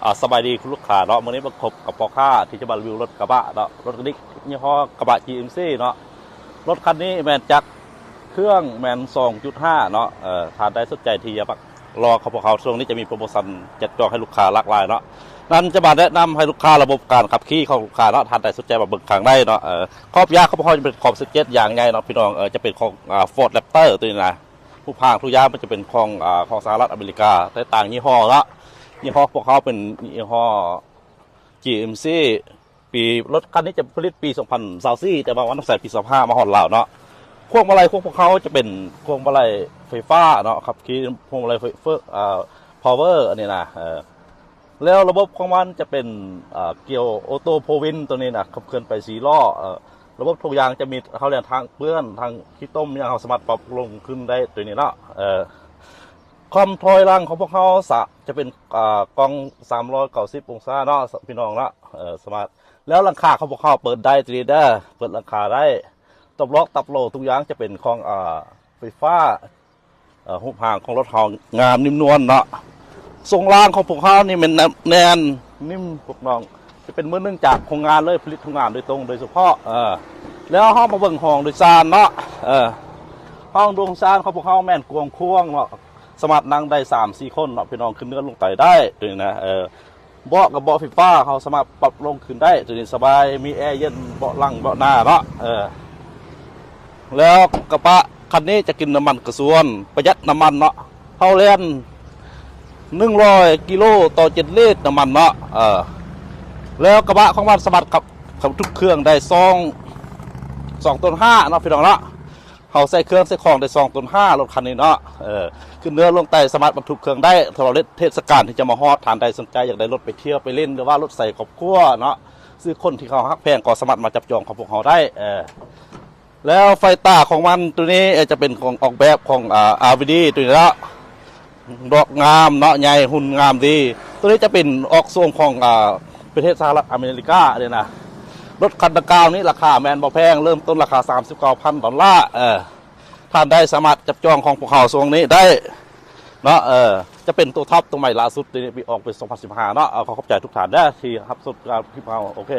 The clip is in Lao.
ອ່າ ສະບາຍດີຄຸນລູກຄ້າເນາະ, ມື້ນີ້ມາພົບກັບພໍ່ຄ້າທີ່ຈະມາຣີວິວລົດກະບະເນາະ, ລົດກະດິກ ຍີ່ຫໍ້ກະບະ ຈີເອັມຊີ ເນາະ. ລົດຄັນນີ້ແມ່ນຈັກເຄື່ອງແມ່ນ ສອງຈຸດຫ້າ ເນາະ. ເອີ ທ່ານໃດສົນໃຈທີ່ຈະມາລອງຂອງພວກເຮົາ, ຊ່ວງນີ້ຈະມີໂປຣໂມຊັນແຈກຈອງໃຫ້ລູກຄ້າຫຼາກຫຼາຍເນາະ. ນັ້ນຈະມາແນະນຳໃຫ້ລູກຄ້າລະບົບການຂັບຂີ່ຂອງລູກຄ້າເນາະ, ທ່ານໃດສົນໃຈມາເບິ່ງຂ້າງໃນເນາະ. ເອີ ຂອບຢາງຂອງພວກເຮົາຈະເປັນຂອບສິບເຈັດ ຢາງໃຫຍ່ເນາະ ພີ່ນ້ອງ. ເອີ ຈະເປັນຂອງ ອ່າ ຟໍດ ແຣັບເຕີ ຕົວນີ້ນາ. ຮູບຮ່າງທຸກຢ່າງມັນຈະເປັນຂອງ ອາ ຂອງສະຫະລັດອາເມລິກາ ແຕ່ຕ່າງຍີ່ຫໍ້ເນາະ. ຍີ່ຫໍ້ພວກເຮົາເປັນຍີ່ຫໍ້ ຈີເອັມຊີ ປີ ລົດຄັນນີ້ຈະຜະລິດປີສອງພັນຊາວສີ່ ແຕ່ວ່າມັນຕ້ອງໃຊ້ປີຊາວຫ້າມາຮອດລາວເນາະ. ພວງມາໄລຂອງພວກເຮົາຈະເປັນພວງມາໄລໄຟຟ້າເນາະ, ຂັບຂີ່ພວງມາໄລໄຟ ເຟີ ອາ ພາວເວີ ອັນນີ້ນະ. ເອີ ແລ້ວລະບົບຂອງມັນຈະເປັນ ເອີ ກຽວໂອໂຕ້ໂຟວີນ ຕົວນີ້ນະ, ຂັບເຄື່ອນໄປສີ່ລໍ້. ເອີ ລະບົບທຸກຢ່າງຈະມີ ເຮົາລຽນທາງເປື້ອນ ທາງຂີ້ຕົມຫຍັງ ເຮົາສາມາດປັບລົງຂຶ້ນໄດ້ຕົວນີ້ເນາະ. ເອີ ຄອມຖອຍຫຼັງຂອງພວກເຮົາສະ ຈະເປັນ ອາ ກ່ອງສາມຮ້ອຍເກົ້າສິບອົງສາເນາະ ພີ່ນ້ອງເນາະ. ເອີ ສາມາດ ແລ້ວຫຼັງຄາຂອງພວກເຮົາເປີດໄດ້ຕົວນີ້ເດີ, ເປີດຫຼັງຄາໄດ້. ຕົບລັອກ ຕັບໂຫຼ ທຸກຢ່າງຈະເປັນຂອງ ອາ ໄຟຟ້າ. ເອີ ຮູບຮ່າງຂອງລົດເຮົາງາມນິ້ມນວນເນາະ. ຊ່ວງລ່າງຂອງພວກເຮົານີ້ແມ່ນແໜ້ນ ແໜ້ນ ນິ້ມ ພວກນ້ອງ, ຈະເປັນມືໜຶ່ງຈາກໂຮງງານເລີຍ, ຜະລິດໂຮງງານໂດຍຕົງໂດຍສະເພາະ. ເອີ ແລ້ວເຮົາມາເບິ່ງຫ້ອງໂດຍສານເນາະ. ເອີ ຫ້ອງໂດຍສານຂອງພວກເຮົາແມ່ນກວ້າງຂວາງເນາະ, ສາມາດນັ່ງໄດ້ສາມສີ່ຄົນເນາະ ພີ່ນ້ອງ, ຂຶ້ນເໜືອລົງໃຕ້ໄດ້ຕົວນີ້ນະ. ເອີ ເບາະກະເບາະໄຟຟ້າ ເຮົາສາມາດປັບລົງຂຶ້ນໄດ້ ຕົວນີ້ສະບາຍ, ມີແອເຢັນເບາະຫຼັງເບາະໜ້າເນາະ. ເອີ ແລ້ວກະບະຄັນນີ້ຈະກິນນ້ຳມັນກະຊວນ ປະຢັດນ້ຳມັນເນາະ, ເຮົາແລ່ນໜຶ່ງຮ້ອຍກິໂລຕໍ່ເຈັດລິດນ້ຳມັນເນາະ. ເອີ ແລ້ວກະບະຂອງມັນສາມາດຂັບ ຂັບບັນທຸກເຄື່ອງໄດ້ສອງ ສອງໂຕນຫ້າເນາະ ພີ່ນ້ອງເນາະ. ເຮົາໃສ່ເຄື່ອງໃສ່ຂອງໄດ້ສອງໂຕນຫ້າ ລົດຄັນນີ້ເນາະ. ເອີ ຂຶ້ນເໜືອລົງໃຕ້ສາມາດບັນທຸກເຄື່ອງໄດ້. ສຳລັບເທດສະການທີ່ຈະມາຮອດ, ທ່ານໃດສົນໃຈຢາກໄດ້ລົດໄປທ່ຽວໄປຫຼິ້ນ ຫຼືວ່າລົດໃສ່ຄອບຄົວເນາະ, ຊື້ຄົນທີ່ເຮົາຮັກແພງ ກໍສາມາດມາຈັບຈອງຂອງພວກເຮົາໄດ້. ເອີ ແລ້ວໄຟຕາຂອງມັນຕົວນີ້ ເອີ ຈະເປັນຂອງ ອອກແບບຂອງ ອາ ອາວີດີ ຕົວນີ້ເນາະ. ດອກງາມເນາະ, ໃຫຍ່, ຫຸ່ນງາມດີ. ຕົວນີ້ຈະເປັນອອກໂຊມຂອງ ອາ ປະເທດສະຫະລັດອາເມລິກາເດ້ນະ. ລົດຄັນດັ່ງກ່າວນີ້ລາຄາແມ່ນບໍ່ແພງ, ເລີ່ມຕົ້ນລາຄາສາມສິບເກົ້າພັນດອນລາ. ເອີ ທ່ານໃດສາມາດຈັບຈອງຂອງພວກເຮົາຊ່ວງນີ້ໄດ້ເນາະ. ເອີ ຈະເປັນໂຕທັອບໂຕໃໝ່ລ່າສຸດ, ຕົວນີ້ອອກປີສອງພັນສິບຫ້າເນາະ. ເອົາ ຂໍຂອບໃຈທຸກທ່ານເດີທີ່ຮັບຊົມກັບຄລິບເຮົາ. ໂອເຄ.